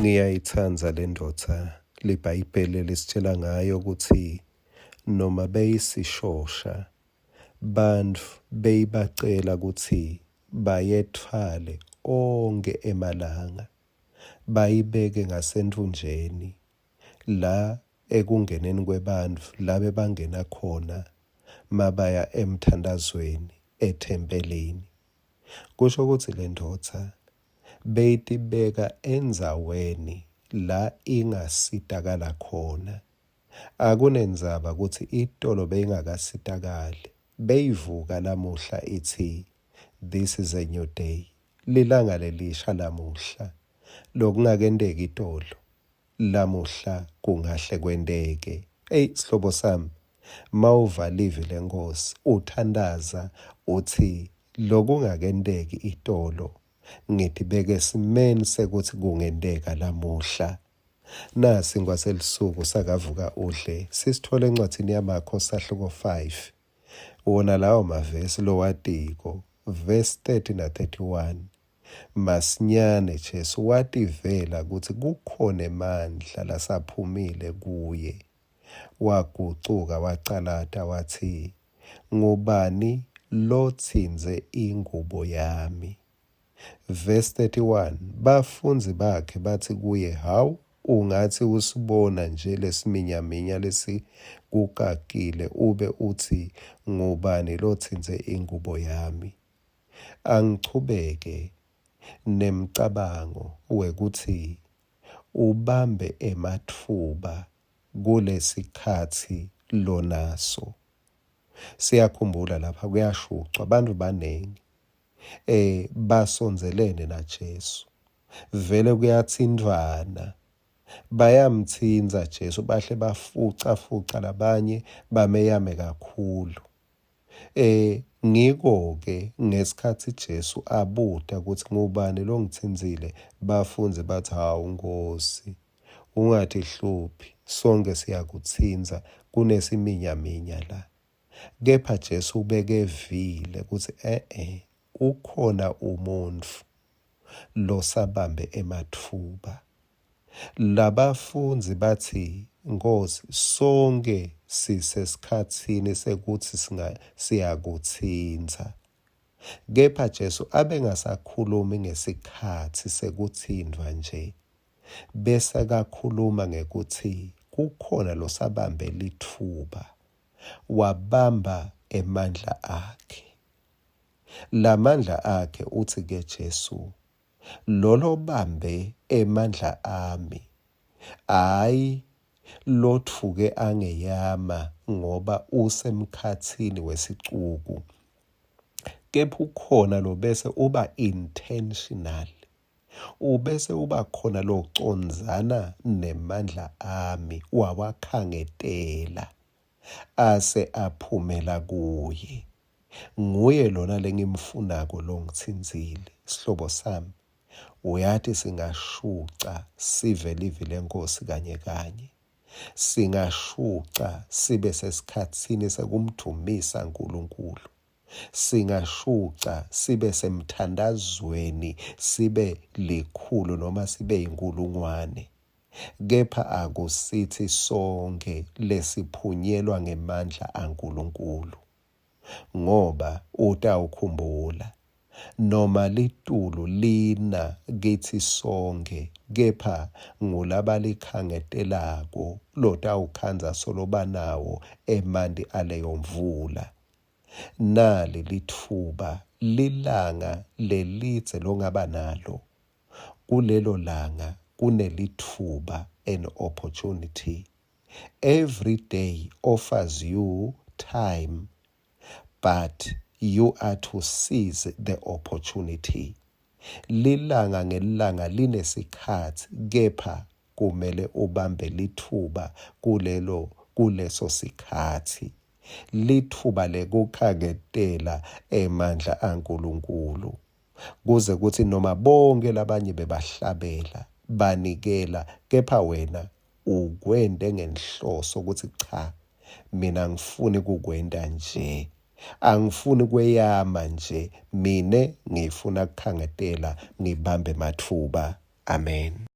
Ngiyayitsandza lendvodza liBhayibheli lelisitshela ngayo kutsi noma beyisishosha, bantfu beyibacela kutsi bayetfwale onkhe emalanga, bayibeke ngasentfunjeni la ekungeneni kwebantfu la bebangena khona mabaya emthandazweni ethempelini. Kusho kutsi lendvodza beyitibeka endzaweni la ingasitakala khona. Akunendzaba kutsi itolo beyingakasitakali, beyivuka lamuhla itsi, This is a new day, lilanga lelisha lamuhla, lokungakenteki itolo, lamuhla kungahle kwenteke. Eyi sihlobo sami, mawuva livi leNkhosi uthandaza utsi lokungakenteki itolo ngitibeke esimeni sekutsi kungenteka lamuhla. Nasi sinkwa selusuku sakavuka udle sisitfola encwadzini yaMakho sahluko 5. Wona lawo mavesi lowatiko, verse 30 na 31. Masinyane Jesu wativela kutsi kukhona emandla lasaphumile kuye. Wagucuka wacalata watsi, Ngubani lotsintse ingubo yami? Verse 31, Bafundzi bakhe batsi kuye, Hawu, ungatsi usibona nje lesiminyaminya lesikukakile ube utsi, Ngubani lotsintse ingubo yami? Angichubeke nemcabango wekutsi ubambe ematfuba kulesikhatsi lonaso. Siyakhumbula lapha kuyashucwa, bantfu banengi eh basondzelene naJesu. Vele kuyathintfwana. Bayamtsintsa Jesu bahle bafuca fuca labanye bameyame kakhulu. Eh ngiko ke ngesikhatsi Jesu abuta kutsi ngubani longitsintsile bafundzi batsi hawu Nkosi ungatihlupi sonkhe siyakutsintsa kunesiminyaminya la. Kepha Jesu ubekevile kutsi e-e ukhona umuntfu losabambe ematfuba. Labafundzi batsi, Nkhosi, sonkhe sisesikhatsini sekutsi siyakutsintsa. Kepha Jesu abengasakhulumi ngesikhatsi sekutsintfwa nje, besekakhuluma ngekutsi kukhona losabambe litfuba, wabamba emandla akhe. Lamandla akhe utsi ke Jesu, Lolobambe emandla ami, hhayi lotfuke angeyama ngoba usemkhatsini wesicuku, kepha ukhona lobese uba intentional Ubese uba khona locondzana nemandla ami wawakhangetela ase aphumela kuye. Nguye lona lengimfunako longitsintsile, sihlobo sami. Uyati singashuca sive livi leNkhosi kanye kanye. Singashuca sibe sesikhatsini sekumdvumisa Nkulunkulu. Singashuca sibe semthandazweni sibe likhulu noma sibe yinkulungwane, kepha akusithi sonkhe lesiphunyelwa ngemandla aNkulunkulu, ngoba utawukhumbula, noma litulu lina kitsi sonkhe, kepha ngulabalikhangetelako lotawukhandza solo banawo emanti aleyo mvula. Nali litfuba, lilanga lelidze longaba nalo. Kulelo langa kunelitfuba, an opportunity. Every day offers you time, but you are to seize the opportunity. Lilanga ngelilanga linesikhatsi kepha kumele ubambe litfuba kulelo kuleso sikhatsi. Litfuba lekukhaketela emandla aNkulunkulu kuze kutsi noma bonke labanye bebahlabela banikela kepha wena ukwente ngenhloso kutsi cha mina angifuni kukwenta nje. Angifuni kweyama nje, mine ngifuna kukhangetela ngibambe matfuba. Amen.